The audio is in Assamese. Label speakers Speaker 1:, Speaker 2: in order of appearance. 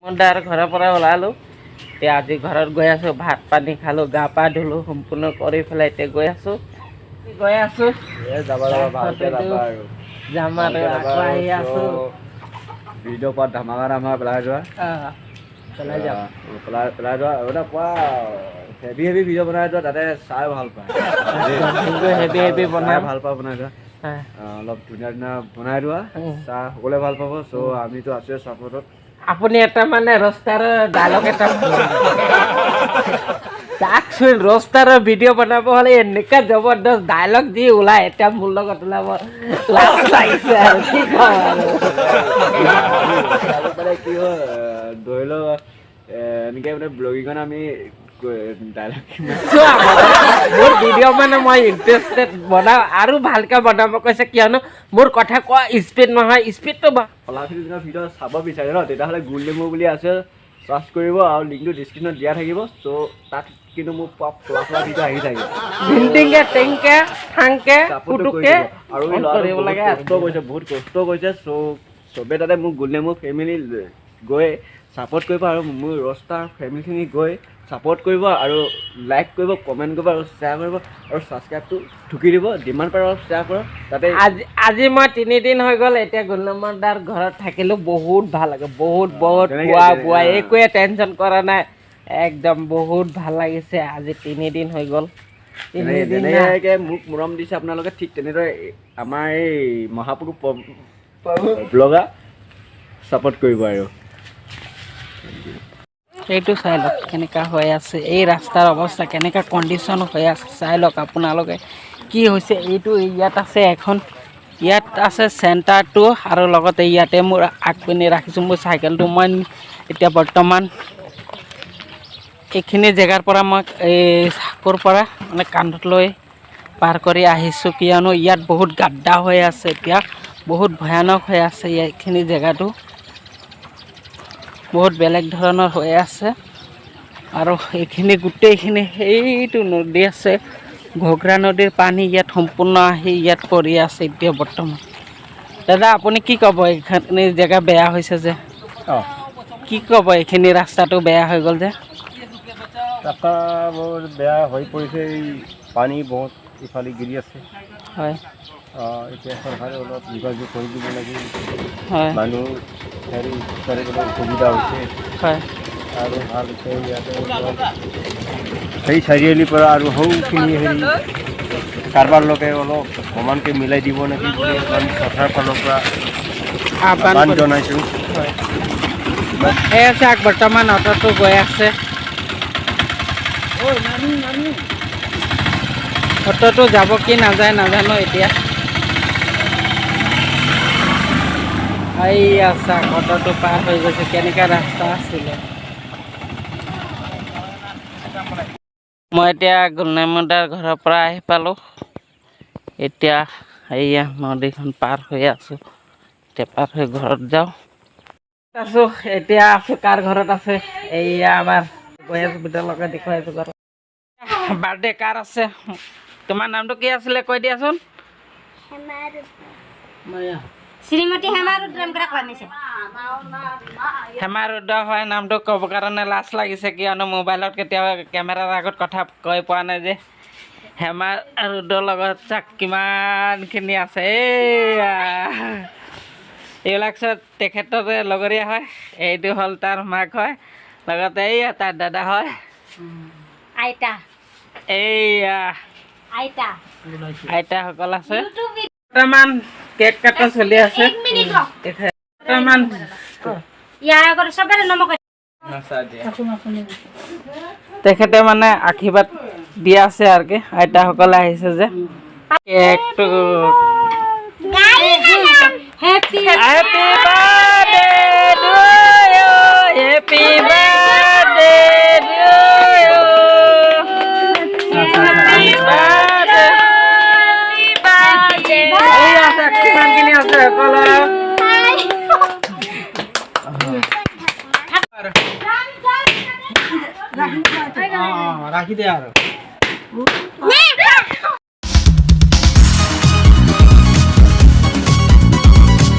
Speaker 1: মই তাৰ ঘৰৰ পৰা ওলালোঁ। এতিয়া আজি ঘৰত গৈ আছোঁ। ভাত পানী খালোঁ, গা পা ধুলোঁ, সম্পূৰ্ণ কৰি পেলাই এতিয়া গৈ আছোঁ, গৈ আছোঁ।
Speaker 2: যাবা যাবা, ভালকে যাবা আৰু।
Speaker 1: যাম আৰু, আকৌ আহি আছোঁ।
Speaker 2: ভিডিঅ' পৰা ধামাকা ধামাকা পেলাই যোৱা।
Speaker 1: পেলাই যাম।
Speaker 2: পেলাই পেলাই যোৱা আৰু এটা পুৰা হেভি হেভি ভিডিঅ' বনাই যোৱা, তাতে চাই ভাল পায়।
Speaker 1: হেভি হেভি বনাই
Speaker 2: ভাল পাওঁ, বনাই যোৱা। অলপ ধুনীয়া ধুনীয়া বনাই লোৱা, চাই সকলোৱে ভাল পাব। চ' আমিতো আছোৱে চাপৰ্টত।
Speaker 1: আপুনি এটা মানে ৰস্তাৰ ডাইলগ এটা চাকচোন, ৰস্তাৰ ভিডিঅ' বনাব হ'লে এনেকুৱা জবৰদস্ত ডাইলগ দি ওলাই, এতিয়া মোৰ লগত ওলাব লাজ লাগিছে আৰু কি কওঁ আৰু।
Speaker 2: মানে কি হয়, ধৰি লওক এনেকৈ মানে ব্লগিঙত আমি ডাইলগ
Speaker 1: চোৱা, মোৰ ভিডিঅ' মানে মই ইণ্টাৰেষ্টেড বনাওঁ আৰু ভালকৈ বনাব কৈছে, কিয়নো মোৰ কথা কোৱা স্পীড নহয়, স্পীডটো
Speaker 2: ফলাফল ভিডিঅ' চাব বিচাৰে ন, তেতিয়াহ'লে গোল নেমু বুলি আছে, চাৰ্চ কৰিব আৰু লিংকটো ডিছক্ৰিপশ্যনত দিয়া থাকিব। চ' তাত কিন্তু মোৰ পুৰা ফলা ফলা ভিডিঅ' আহি থাকে।
Speaker 1: টিংকে টিংকে থাংকে পুটুকে
Speaker 2: আৰু
Speaker 1: কৰিব লাগে।
Speaker 2: কষ্ট কৰিছে, বহুত কষ্ট কৰিছে। চ' চবে তাতে মোৰ গোল নেমু ফেমিলি গৈ ছাপৰ্ট কৰিব আৰু মোৰ ৰষ্টাৰ ফেমিলিখিনি গৈ ছাপৰ্ট কৰিব আৰু লাইক কৰিব, কমেণ্ট কৰিব আৰু শ্বেয়াৰ কৰিব আৰু ছাবস্ক্ৰাইবটো ঠুকি দিব। যিমান পাৰে অলপ শ্বেয়াৰ কৰক তাতে।
Speaker 1: আজি মই 3 দিন হৈ গ'ল এতিয়া গুলনমৰ দাৰ ঘৰত থাকিলোঁ। বহুত ভাল লাগে, বহুত বহুত। খোৱা বোৱা একোৱে টেনশ্যন কৰা নাই, একদম বহুত ভাল লাগিছে। আজি 3 দিন হৈ গ'ল, 3 দিন।
Speaker 2: যেনেকৈ মোক মৰম দিছে আপোনালোকে, ঠিক তেনেদৰে আমাৰ এই মহাপুৰুষ ব্লগাৰ ছাপৰ্ট কৰিব আৰু।
Speaker 1: এইটো চাই লওক কেনেকুৱা হৈ আছে, এই ৰাস্তাৰ অৱস্থা কেনেকুৱা কণ্ডিশ্যন হৈ আছে, চাই লওক আপোনালোকে কি হৈছে। এইটো ইয়াত আছে এখন, ইয়াত আছে চেণ্টাৰটো আৰু লগতে ইয়াতে মোৰ আগপিনে ৰাখিছোঁ মোৰ চাইকেলটো। মই এতিয়া বৰ্তমান এইখিনি জেগাৰ পৰা মই এই চাকৰ পৰা মানে কান্ধত লৈ পাৰ কৰি আহিছোঁ, কিয়নো ইয়াত বহুত গাড্ডা হৈ আছে, এতিয়া বহুত ভয়ানক হৈ আছে। এইখিনি জেগাটো বহুত বেলেগ ধৰণৰ হৈ আছে আৰু এইখিনি গোটেইখিনি সেইটো নদী আছে, ঘগ্ৰা নদীৰ পানী ইয়াত সম্পূৰ্ণ আহি ইয়াত পৰি আছে এতিয়া বৰ্তমান। দাদা, আপুনি কি ক'ব, এইখিনি জেগা বেয়া হৈছে যে? কি ক'ব, এইখিনি ৰাস্তাটো বেয়া হৈ গ'ল যে?
Speaker 3: ৰাস্তা বৰ বেয়া হৈ পৰিছে, এই পানী বহুত ইফালে গিৰি আছে। এতিয়া চৰকাৰে অলপ যোগাযোগ কৰি দিব লাগে। মানুহ হেৰি চলিবলৈ অসুবিধা হৈছে। আৰু ভাল হৈছে ইয়াতে অলপ সেই চাৰিআলিৰ পৰা আৰু সৌখিনি হেৰি কাৰোবাৰ লগে অলপ সমানকৈ মিলাই দিব নেকি বুলি আমি চৰকাৰৰ ফালৰ পৰা
Speaker 1: আহ্বান
Speaker 3: আহ্বান জনাইছোঁ।
Speaker 1: হয়, এই চাওক, বৰ্তমান অট'টো গৈ আছে। অট'টো যাব কি নাযায় নাজানো এতিয়া। এইয়া চাওক, অট'টো পাৰ হৈ গৈছে। কেনেকুৱা ৰাস্তা আছিলে! মই এতিয়া গুলনেমুদাৰ ঘৰৰ পৰা আহি পালোঁ। এতিয়া এইয়া নদীখন পাৰ হৈ আছোঁ। এতিয়া পাৰ হৈ ঘৰত যাওঁ আছোঁ। এতিয়া আছোঁ কাৰ ঘৰত আছে? এইয়া আমাৰ গৈ আছোঁ, ভিতৰলৈকে দেখুৱাই আছোঁ ঘৰত। বাৰ্থডে কাৰ আছে? তোমাৰ নামটো কি আছিলে কৈ দিয়াচোন।
Speaker 4: শ্ৰীমতী হেমা ৰুদ্ৰম কৰা কোৱা।
Speaker 1: হেমা ৰুদ্ৰ হয়। নামটো ক'ব কাৰণে লাজ লাগিছে, কিয়নো মোবাইলত কেতিয়াবা কেমেৰাৰ আগত কথা কৈ পোৱা নাই যে। হেমা ৰুদ্ৰৰ লগত চাক কিমানখিনি আছে। এইয়া এইবিলাক চব তেখেতৰে লগৰীয়া হয়। এইটো হ'ল তাৰ মাক হয়, লগতে এইয়া তাৰ দাদা হয়।
Speaker 4: আইতা।
Speaker 1: এইয়া
Speaker 4: আইতা।
Speaker 1: আইতাসকল আছে। বৰ্তমান কেক কটা চলি আছে।
Speaker 4: এক মিনিট ৰ।
Speaker 1: বৰ্তমান
Speaker 4: ইয়াৰ আগত চবৰে নমক।
Speaker 1: তেখেতে মানে আশীৰ্বাদ দিয়া আছে আৰু কি, আইতাসকলে আহিছে যে কেকটো।
Speaker 4: Happy
Speaker 1: Happy birthday to you, happy birthday to you, happy birthday. এই আছে, কিমানখিনি আছে সকলো।
Speaker 2: ৰাখি দে আৰু।